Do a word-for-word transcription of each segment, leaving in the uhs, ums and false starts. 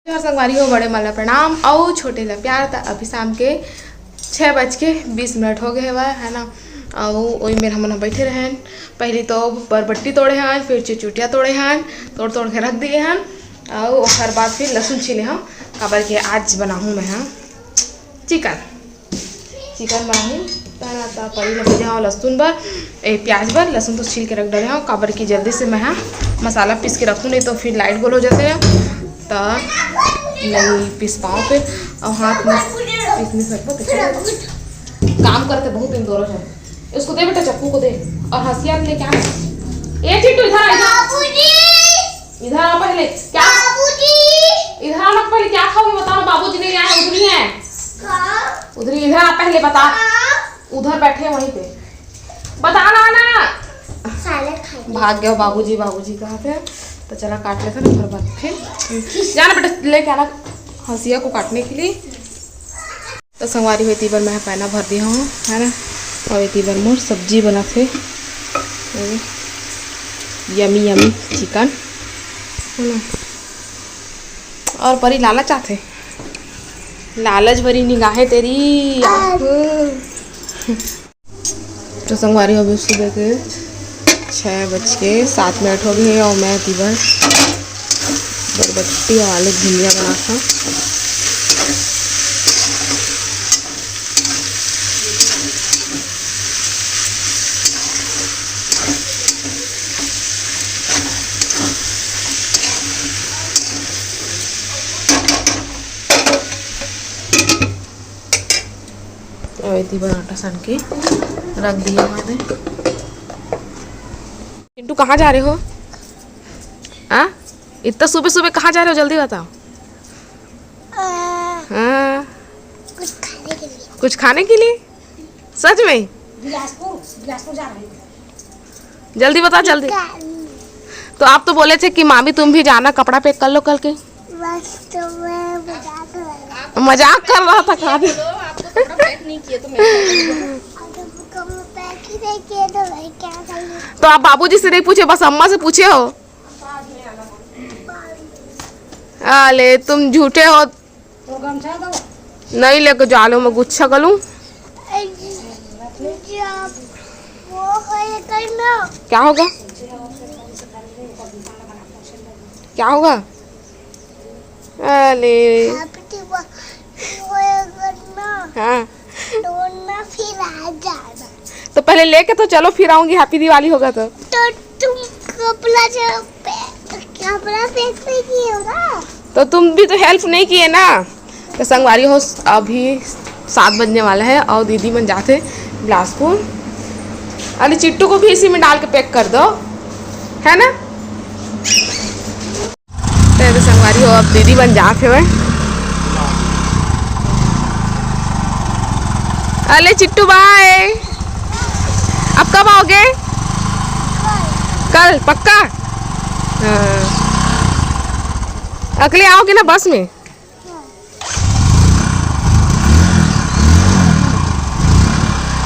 हर संगवारी हो, बड़े मन ला प्रणाम अउ छोटे ला प्यार। त अभी शाम के छः बज के बीस मिनट हो गए हवय, है ना। अउ ओई मेर हमन ह बैठे रहेन। पहली तो बरबट्टी तोड़े हन, फिर चिचुटिया तोड़े हन, तोड़ तोड़ के रख दिए हन। अउ ओकर बाद फिर लहसुन छीले हन, काबर के आज बनाहूँ मैं ह चिकन। चिकन बनाही। त ना, त परी ल भेजे हव लहसुन बर, ए, प्याज बर। लहसुन तो छील के रख डरे हव, काबर कि जल्दी से मैं ह मसाला पीस के रखूँ, नहीं तो फिर लाइट गोल हो जाथे ना। त नहीं पीस पाओ फिर, और हाथ में पीस नहीं सकते। तो चलो, काम करते बहुत दिन दोनों जन। इसको दे बेटा, चक्कू को दे। और हंसिया ले क्या है? ए चिट्टू, इधर आ, इधर। इधर आ पहले। क्या? इधर आ ना पहले, क्या खाओगे बताओ ना, बाबूजी नहीं आए, उधर ही है। उधर ही, इधर आ पहले, बता। उधर बैठे हैं वहीं पे, बता ना, ना। भाग गया बाबूजी, बाबूजी कहा थे। तो चला काट लेते ना, फिर बात फिर जाना बेटा, लेके आना हंसिया को काटने के लिए। तो संगवारी हो, एती बर मैं पैना भर दिया हूँ, है ना। और एती बर मोर सब्जी बनत हे, यमी यमी चिकन, है ना। और परी लालच आथे, लालच भरी निगाहें तेरी। तो संगवारी हो, अभी सुबह के छः बज के सात मिनट हो गए और मैं एती बर बरबट्टी और आलू भुंजिया बनात हव। और एती बर आटा सान के रख दिया मैंने। चिंटू, कहाँ जा रहे हो? आ, इतना सुबह सुबह कहाँ जा रहे हो, जल्दी बताओ। हाँ। कुछ खाने के लिए। कुछ खाने के लिए? सच में? बिलासपुर, बिलासपुर जा रहे हैं। जल्दी बता, जल्दी। तो आप तो बोले थे कि मामी तुम भी जाना, कपड़ा पैक कर लो कल के। बस तो मैं मजाक कर रहा था। मजाक कर रहा था, कहा दे। आपको कपड़ा पैक नहीं किए तो मैं अगर कपड़ा पैक ही नहीं किए तो मैं क्या करूँ? तो आप बाबूजी से नहीं पूछे, बस अम्मा से पूछे हो। अले, तुम झूठे हो। नहीं लेके जा लो, मैं गुच्छा करूँ। क्या होगा? क्या होगा? अले। हाँ। तो पहले लेके तो चलो, फिर आऊंगी, हैप्पी दिवाली होगा तो। तो तुम कपड़ा जो पे-, कपड़ा पैक नहीं किए हो ना? तो तुम भी तो हेल्प नहीं किए ना। तो संगवारी हो, अभी सात बजने वाला है और दीदी मन जाते बिलासपुर। अरे चिट्टू को भी इसी में डाल के पैक कर दो, है ना। तो संगवारी हो, अब दीदी मन जात हवय। अले चिट्टू, बाय। अब कब आओगे? कल, पक्का? हाँ। अगले आओगे ना बस में?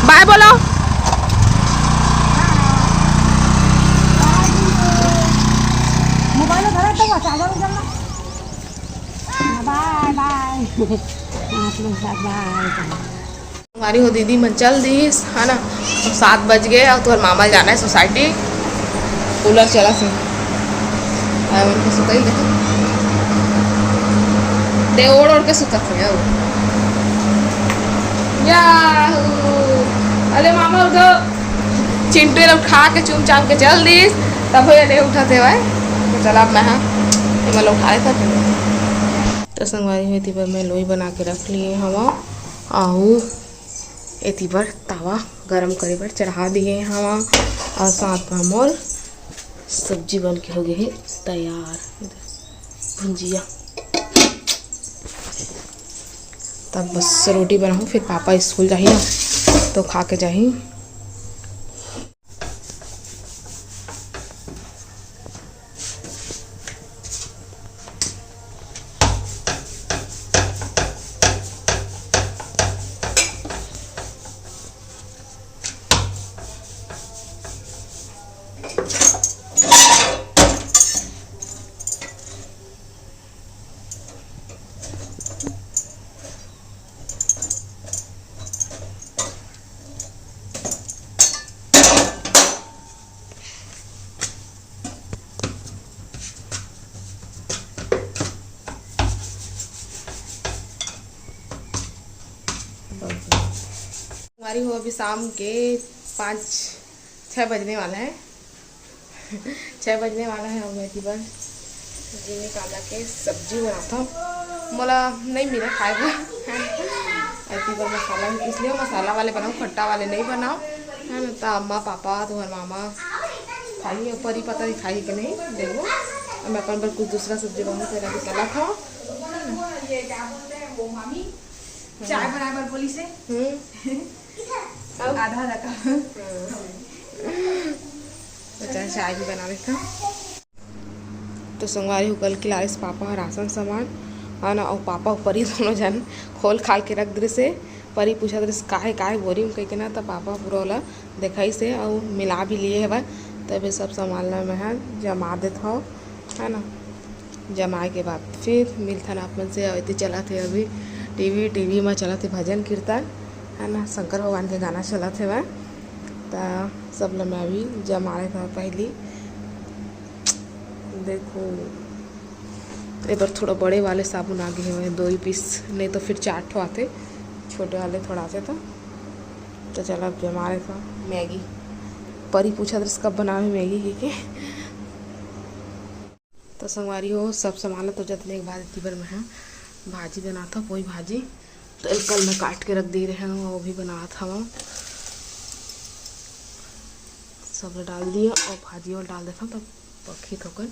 बाय बोलो। मोबाइल धरा तो चार्जर उधर ना। बाय बाय। आप लोग सब बाय। हमारी हो दीदी मन चल दिस, है ना। अब सात बज गए और तुहर मामा जाना है सोसाइटी। कूलर चला से। आए मन के सुतई देखो। दे ओढ़ ओढ़ के सुतत है अब। याहू। अरे मामा उठो। चिंटू ल उठा के चुम चाम के चल दिस। तब ये नहीं उठत है भाई। तो चला अब मैं, हाँ, ये मैं उठा लेता। तो संगवारी हो, एती बर मैं लोई बना के रख लिए हवा। आऊ एती बर तवा गरम करे बर चढ़ा दिए हवा। और साथ में मोर सब्जी बन के हो गए है तैयार, भुंजिया। तब बस रोटी बनाऊँ, फिर पापा स्कूल जाही ना, तो खा के जाही। हो, अभी शाम के पाँच, छः बजने वाला है। छः बजने वाला है और मैं एती बर जीनी कांदा के सब्जी बनाथंव। मोला नहीं मिला खाए बर, एती बर मसाला, इसलिए मसाला वाले बनाऊँ, खट्टा वाले नहीं बनाऊँ, है ना। तो अम्मा, पापा, तुम्हारे मामा खाई, और परी पता नहीं खाई कि नहीं, देखो। अब मैं अपन बर कुछ दूसरा सब्जी बनाऊँ, तेरा भी चला था। ये क्या बोलते हैं वो मामी, चाय बनाए बर बोली से। हम्म। आधा आधा का। तो चल, चाय भी बना लेता। तो संगवारी हो, कल के लारिस पापा ह राशन सामान, है ना, अउ पापा ऊपर ही दोनों जन खोल खाल के रख दे से। परी पूछत रहिस, "काहे, काहे बोरी में?" कहिके ना, त पापा पूरा ओला देखाइस हे अउ मिला भी लिए हवय। तब ये सब सामान ला मैं ह जमा देत हव, है ना। जमाए के बाद फिर मिलथन आप मन से। अउ एती चलत हे अभी टीवी, टीवी म चलत हे भजन कीर्तन, है ना, शंकर भगवान के गाना चलत हेवय। त सब ला मैं अभी जमा लेत हव पहिली। देखो, एबर थोड़ा बड़े वाले साबुन आ गे हवय, दो ही पीस, नहीं तो फिर चार ठो आते, छोटे वाले थोड़ा आते तो। तो चल, अब जमा लेत हव मैगी। परी पूछत रहिस कब बनावे मैगी कहिके। तो संगवारी हो, सब सामान ला तो जतने के बाद एती बर मैं ह भाजी बनात हव, पोई भाजी। तो कल मैं काट के रख दे रहे हव, वो भी बनात हव। सब ला डाल दिए और भाजी और डाल देत हव, तब पकही थोकन।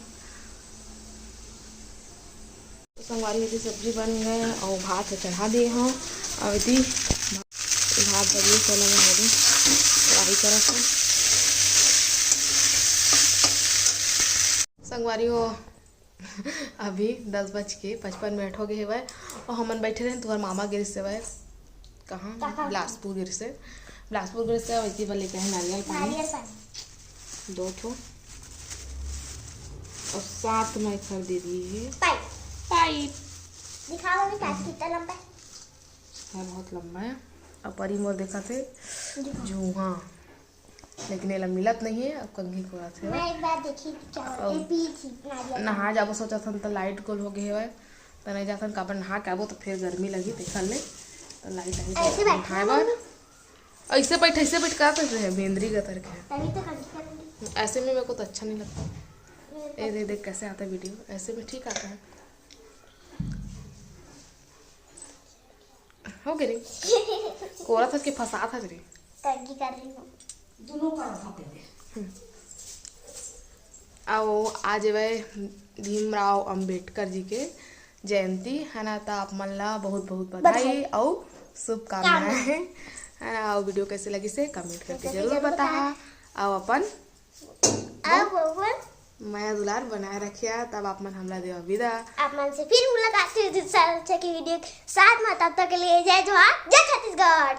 तो संगवारी, एती सब्जी बन गए और भात ला चढ़ा दिए हव। अब एती भात बनिए, सोना में हो गए, कढ़ाई करत हव। संगवारी हो, अभी दस बज के पचपन मिनट हो गए हवय और हमन बैठे रहे, तुहर मामा गिरिस हवय। कहाँ? कहाँ? बिलासपुर गिरिस हे। बिलासपुर गिरिस हे, वैसे वाले कहे नारियल पानी। नारियल पानी। दो ठो। और साथ में एकर दे दिए हे पाइप। पाइप। दिखाओ अभी पाइप कितना लंबा है। हाँ, बहुत लंबा है। और परी मोर देखत हे दिखाओ। जूहा, लेकिन एला मिलत नहीं है। अब कंघी खोलत हे। मैं एक बार देखी क्या और ए, पी थी नारियल। नहा जाबो सोचत हन त लाइट गोल हो गए हवय, त नहीं जाथन, काबर नहा के आबो त फिर गर्मी लगी, तेखर ले त लाइट आई ऐसे तो बैठना नहाए बर। ऐसे बैठ, ऐसे बैठ का कर रहे हैं, बेंदरी का तरह है। तभी तो कंघी करूंगी। ऐसे में मेरे को तो अच्छा नहीं लगता। मेरे को ए, दे देख कैसे आता है वीडियो, ऐसे में ठीक आता है। हो गए रे। कोरा था कि फंसा था रे। कंघी कर रही हूँ। दोनों का रखा पहले। अउ आज हवय भीमराव अंबेडकर जी के जयंती, है ना, त आप मन ला बहुत बहुत बधाई बधाई। अउ शुभकामनाएं, है ना। अउ वीडियो कैसे लगिस हे कमेंट करके कैसे जरूर जरूर बताहा। बताहा। अउ अपन अब अपन मया दुलार बनाए रखिया, तब आप मन हमला देवा विदा। आप मन से फिर मुलाकात होही दूसरा अच्छा के वीडियो के साथ में, तब तक के लिए जय जोहार, जय छत्तीसगढ़।